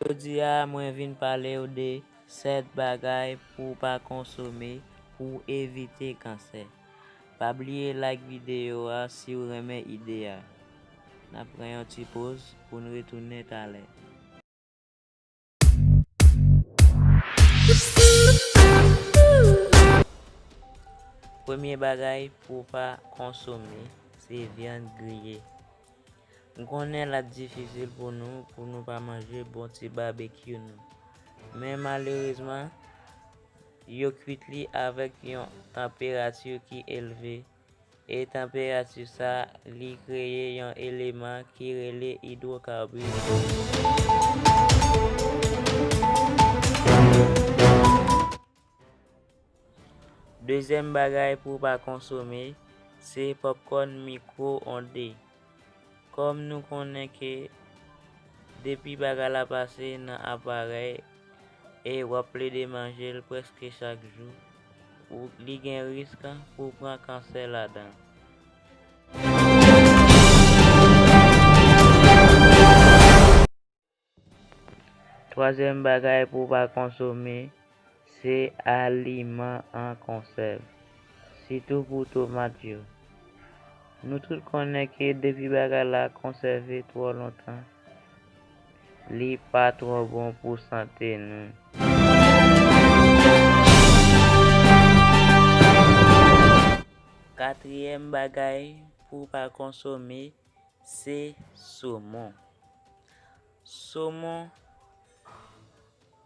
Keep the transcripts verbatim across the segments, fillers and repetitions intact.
Jodi a, mwen vin pale w de sèt bagay pou w pa konsome pou w evite kansè. Pa bliye like videyo a si w renmen ide a. N ap pran yon ti poz pou n retounen talè. Premye bagay pou w pa konsome, se vyann griye. M konnen l ap difisil pou nou, pou nou pa manje bon ti babekyou nou. Men malerezman, yo kwit li avèk yon tanperati ki elve. E tanperati sa, li kreye yon eleman ki rele idwokabir. Dezyèm bagay pou w pa konsome, se pòpkòn mikwo-onde. Kòm nou konnen ke depi bagay la pase nan aparèy e w ap plede manje l prèske chak jou, ou, li gen risk pou w pran kansè ladan. Twazyèm bagay pou w pa konsome, se aliman an konsèv, sitou pou tomat yo. Nou tout konnen ke depi bagay la konsève twò lontan, li pa twò bon pou sante nou. Katriyèm bagay pou w pa konsome, se somon. Somon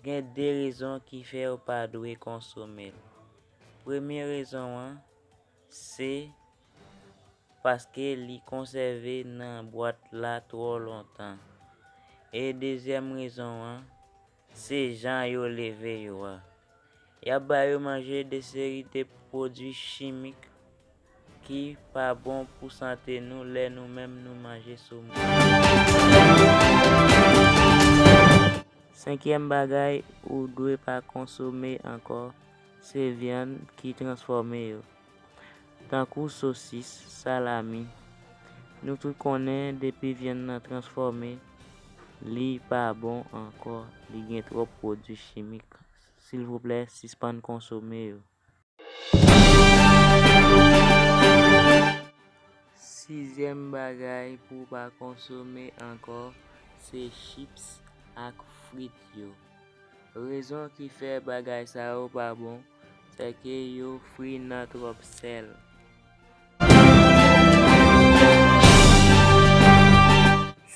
gen de rezon ki fè w pa dwe konsome l. Premye rezon an, se paske li konsève nan bwat la twò lontan. E dezyèm rezon an, se jan yo leve yo a. Y ap ba yo manje de seri de pwodui chimik ki pa bon pou sante nou lè nou menm nou manje somon. Senkyèm bagay ou dwe pa konsome ankò, se vyann ki transfòme yo. Tankou sosis, salami. Nou tout konnen depi vyann nan transfòme, li pa bon ankò, li gen twòp pwodui chimik. Silvouplè, sispann konsome yo. Sizyèm bagay pou w pa konsome ankò, se chips ak frit yo. Rezon ki fè bagay sa yo pa bon, sèke yo fri nan twòp sèl.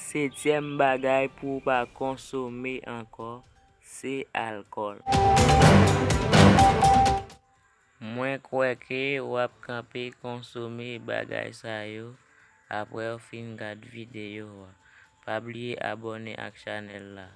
Setyèm bagay pou w pa konsome ankò, se alkòl. Mwen kwè ke w ap kanpe konsome bagay sa yo apre w fin gad videyo a. Pa bliye abòne ak chanèl la.